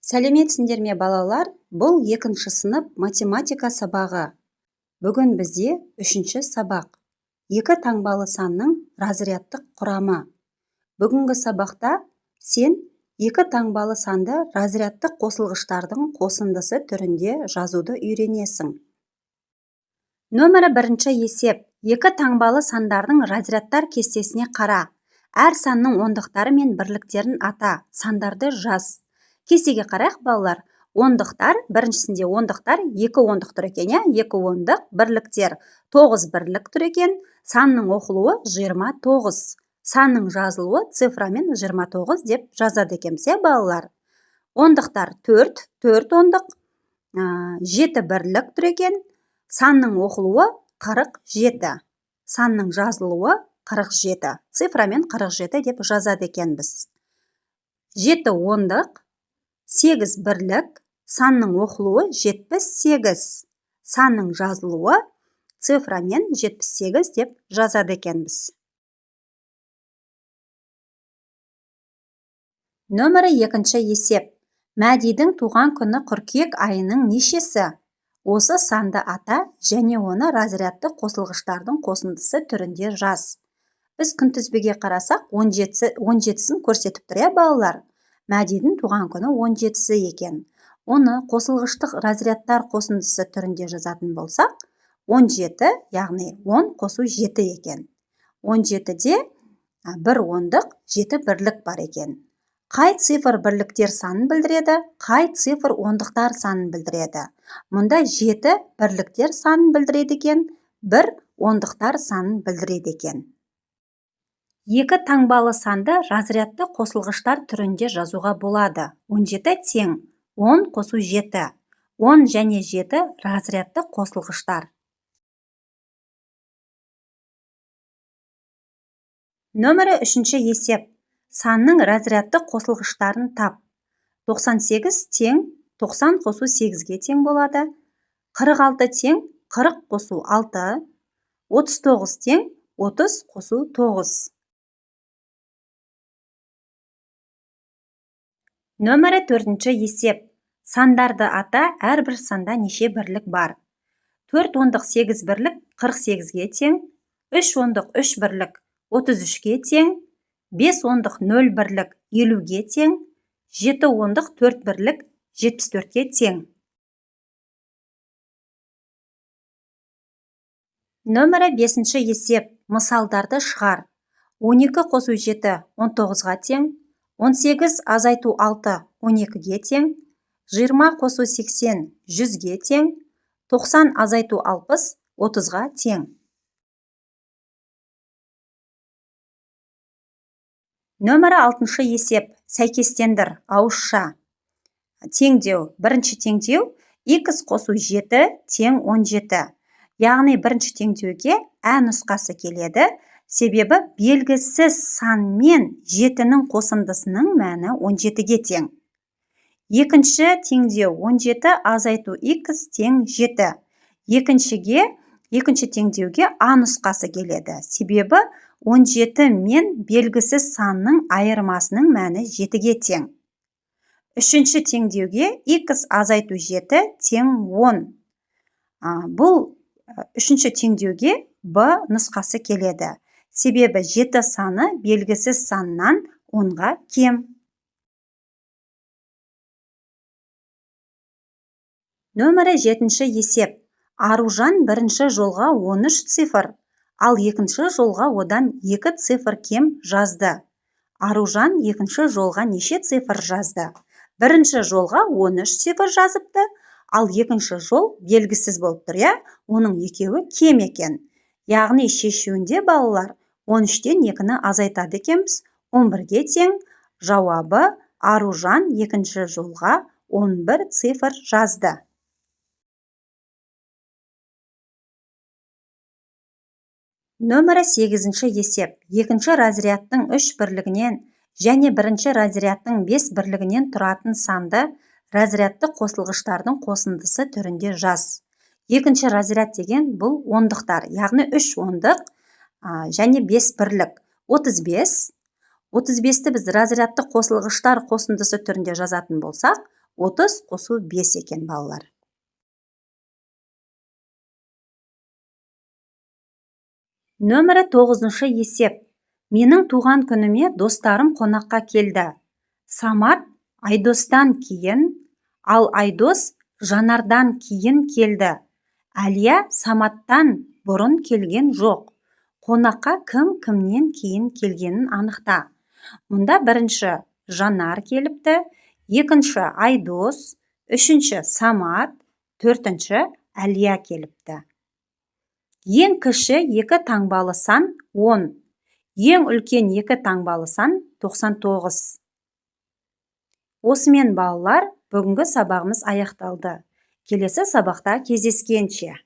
Сәлеметсіңдер ме, балалар? Бұл екінші сынып математика сабағы. Бүгін бізде үшінші сабақ. Екі таңбалы санның разрядтық құрамы. Бүгінгі сабақта сен екі таңбалы санды разрядтық қосылғыштардың қосындысы түрінде жазуды үйренесің. Нөмірі бірінші есеп. Екі таңбалы сандардың разрядтар кестесіне қара. Әр санның ондықтары мен бірліктерін ата, сандарды жаз. Кестеге қарайық, балалар. Ондықтар, біріншісінде ондықтар, екі ондық тұр екен, иә? Екі ондық, бірліктер, 9 бірлік тұр екен. Санның оқылуы 29. Санның жазылуы цифрамен 29 деп жазады екенбіз, иә, балалар? Ондықтар 4, 4 ондық, 7 бірлік тұр екен. Санның оқылуы 47. Санның жазылуы 47. Цифрамен 47 деп жазады екенбіз. 7 ондық, 8 бірлік, санның оқылуы 78. Санның жазылуы цифрамен 78 деп жазады екенбіз. Нөмірі екінші есеп. Мәдидің туған күні қыркүйек айының нешесі? Осы санды ата және оны разрядты қосылғыштардың қосындысы түрінде жаз. Біз күнтізбеге қарасақ, 17-сін көрсетіп тұр, иә, балалар? Мәдидің туған күні 17-сі екен. Оны қосылғыштық разрядтар қосындысы түрінде жазатын болсақ, 17, яғни 10 қосу 7 екен. 17-де бір ондық, 7 бірлік бар екен. Қай цифр бірліктер санын білдіреді, қай цифр ондықтар санын білдіреді? Мұнда 7 бірліктер санын білдіреді екен, 1 ондықтар санын білдіреді екен. Екі таңбалы санды разрядты қосылғыштар түрінде жазуға болады. 17 тең 10 қосу 7. 10 және 7 разрядты қосылғыштар. Нөмірі үшінші есеп. Санның разрядты қосылғыштарын тап. 98 тең 90 қосу 8-ге тең болады. 46 тең 40 қосу 6. 39 тең 30 қосу 9. Нөмірі төртінші есеп. Сандарды ата, әрбір санда неше бірлік бар? 4 ондық 8 бірлік 48-ге тең, 3 ондық 3 бірлік 33-ге тең, 5 ондық 0 бірлік 50-ге тең, 7 ондық 4 бірлік 74-ге тең. Нөмірі бесінші есеп. Мысалдарды шығар. 12 қосу 7 19-ға тең, 18 азайту 6 12-ге тең, 20 қосу 80 100-ге тең, 90 азайту 60 30-ға тең. Нөмірі алтыншы есеп. Сәйкестендір, ауызша. Теңдеу. Бірінші теңдеу х қосу 7 тең 17. Яғни бірінші теңдеуге ә нұсқасы келеді. Себебі белгісіз санмен 7-нің қосындысының мәні 17-ге тең. Екінші теңдеу 17 азайту х тең 7. Екінші теңдеуге а нұсқасы келеді. Себебі 17 мен белгісіз санның айырмасының мәні 7-ге тең. Үшінші теңдеуге х азайту 7 тең 10. Бұл үшінші теңдеуге б нұсқасы келеді. Себебі 7 саны белгісіз саннан 10-ға кем. Нөмірі жетінші есеп. Аружан бірінші жолға 13 цифр, ал екінші жолға одан 2 цифр кем жазды. Аружан екінші жолға неше цифр жазды? Бірінші жолға 13 цифр жазыпты, ал екінші жол белгісіз болып тұр, иә? Оның екеуі кем екен. Яғни шешуінде балалар 13-тен 2-ні азайтады екенбіз, 11-ге тең. Жауабы Аружан екінші жолға 11 цифр жазды. Нөмірі сегізінші есеп. Екінші разрядтың 3 бірлігінен және бірінші разрядтың 5 бірлігінен тұратын санды разрядты қосылғыштардың қосындысы түрінде жаз. Екінші разряд деген бұл ондықтар, яғни 3 ондық, және 5 бірлік. 35. 35-ті біз разрядты қосылғыштар қосындысы түрінде жазатын болсақ, 30 қосу 5 екен, балалар. Нөмірі 9-шы есеп. Менің туған күніме достарым қонаққа келді. Самат Айдостан кейін, ал Айдос Жанардан кейін келді. Әлия Саматтан бұрын келген жоқ. Қонаққа кім кімнен кейін келгенін анықта. Мұнда бірінші Жанар келіпті, екінші Айдос, үшінші Самат, төртінші Әлия келіпті. Ең кіші екі таңбалы сан 10, ең үлкен екі таңбалы сан 99. Осымен, балалар, бүгінгі сабағымыз аяқталды. Келесі сабақта кездескенше.